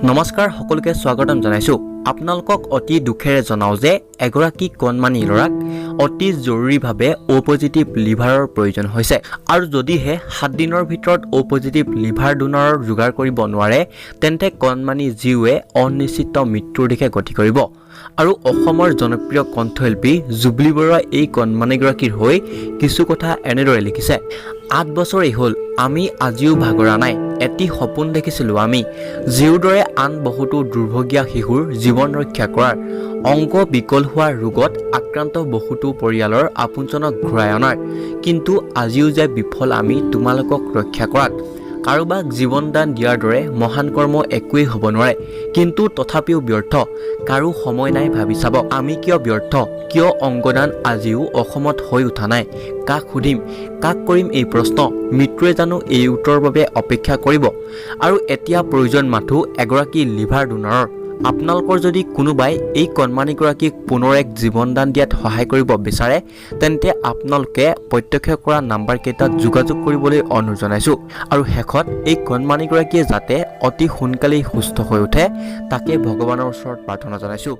নমস্কাৰ, সকলোকে স্বাগতম জনাইছোঁ। আপোনালোকক অতি দুখেৰে জনাওঁ যে এগৰাকী কণমানি ল'ৰাক অতি জৰুৰীভাৱে অ' পজিটিভ লিভাৰৰ প্ৰয়োজন হৈছে আৰু যদিহে 7 দিনৰ ভিতৰত অ' পজিটিভ লিভাৰ ডোনাৰৰ যোগাৰ কৰিব নোৱাৰে, তেন্তে কণমানি জীৱে অনিশ্চিত মৃত্যুৰ দিশে গতি কৰিব। আৰু অসমৰ জনপ্ৰিয় কণ্ঠশিল্পী জুবলি বৰুৱাই এই কণমানিগৰাকীৰ হৈ কিছু কথা এনেদৰে লিখিছে: "8 বছৰেই হ'ল, আমি আজিও ভাগৰা নাই। এটি সপোন দেখিছিলোঁ আমি, জীউৰ দৰে আন বহুতো দুৰ্ভগীয়া শিশুৰ জীৱন ৰক্ষা কৰাৰ, অংগ বিকল হোৱা ৰোগত আক্ৰান্ত বহুতো পৰিয়ালৰ আপোনজনক ঘূৰাই অনাৰ। কিন্তু আজিও যে বিফল আমি তোমালোকক ৰক্ষা কৰাত। কাৰোবাক জীৱন দান দিয়াৰ দৰে মহান কৰ্ম একোৱেই হ'ব নোৱাৰে, কিন্তু তথাপিও ব্যৰ্থ। কাৰো সময় নাই ভাবি চাব, আমি কিয় ব্যৰ্থ? কিয় অংগদান আজিও অসমত হৈ উঠা নাই? কাক সুধিম, কাক কৰিম এই প্ৰশ্ন? মৃত্যুৱে জানো এই উত্তৰৰ বাবে অপেক্ষা কৰিব? আৰু এতিয়া প্ৰয়োজন মাথো এগৰাকী লিভাৰ ডোনাৰৰ। আপোনালোকৰ যদি কোনোবাই এই কণমানিগৰাকীক পুনৰ এক জীৱনদান দিয়াত সহায় কৰিব বিচাৰে, তেন্তে আপোনালোকে প্ৰত্যক্ষ কৰা নাম্বাৰকেইটাত যোগাযোগ কৰিবলৈ অনুৰোধ জনাইছোঁ। আৰু শেষত এই কণমানিগৰাকীয়ে যাতে অতি সোনকালেই সুস্থ হৈ উঠে, তাকে ভগৱানৰ ওচৰত প্ৰাৰ্থনা জনাইছোঁ।"